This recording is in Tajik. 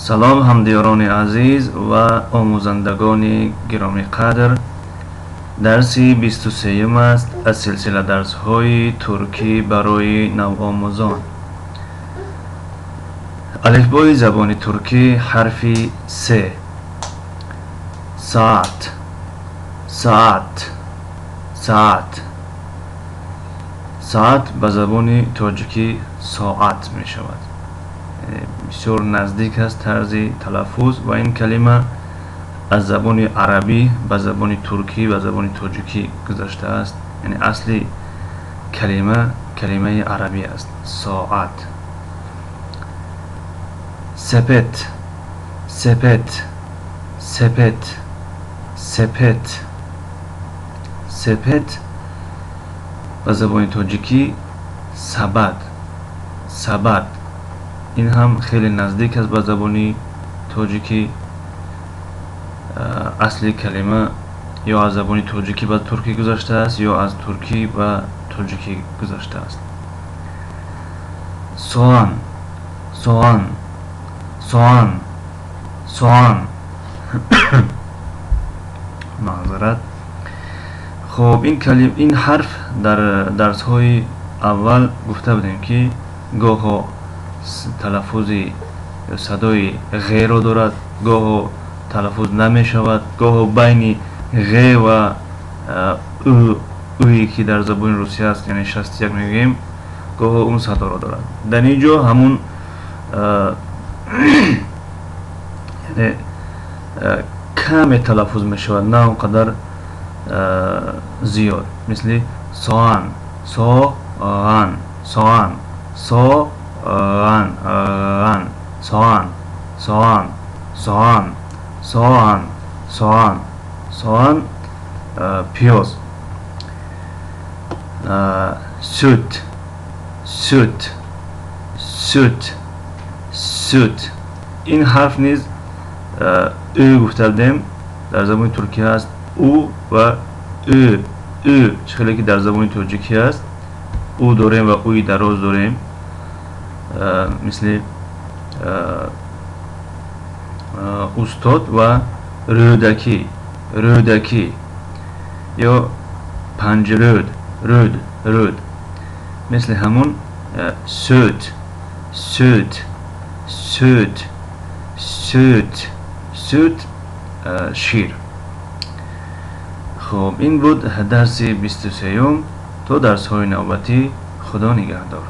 Салом, ҳамдиёрони азиз ва омӯзандагони гиромиқадр. Дарси 23-юм аст аз силсила дарсҳои туркӣ барои навомӯзон. Алифбои забони туркӣ, ҳарфи С. Saat, saat, saat. Saat ба забони тоҷикӣ соат мешавад. Бисёр наздик аст тарзи талаффуз ва ин калима аз забони арабӣ ба забони туркӣ ва забони тоҷикӣ гузаштааст, яъне асли калима калимаи арабӣ аст. Соат. Sepet, sepet, sepet, sepet. Sepet ба забони тоҷикӣ сабад, сабад. Ин ҳам хеле наздик аст ба забони тоҷикӣ. Асли калима ё аз забони тоҷикӣ ба туркӣ гузаштааст, ё аз туркӣ ба тоҷикӣ гузаштааст. Soğan, soğan, soğan, soğan. Маъзарат. Хуб, ин ҳарф дар дарсҳои аввал гуфта будем, ки гоҳо талаффузи садои ғеро дорад, гоҳо талаффуз намешавад, гоҳо байни ғ ва ӯе, ки дар забони русия аст, яъне 61 мегӯем, гоҳо он садоро дорад. Дар ин ҷо ҳамун, яъне каме талаффуз мешавад, на он қадар зиёд, мисли soğan, soğan, soğan, soğan, ğan, soğan, soğan, soğan, soğan, soğan, soğan, пиёз. Süt, süt, süt, süt. Ин ҳарф низ ӯ гуфта будем, дар забони туркӣ ҳаст ӯ ва ӯ. Ӯ чӣ хеле ки дар забони тоҷикӣ аст, ӯ дорем ва ӯи дароз дорем, мисли устод ва рӯдакӣ, рӯдакӣ ё панҷрӯд, рӯд, рӯд, мисли ҳамун. Süt, süt, süt, süt, süt, шир. Хуб, ин буд дарси 23-юм. То дарсҳои навбатӣ, Худо нигаҳдор.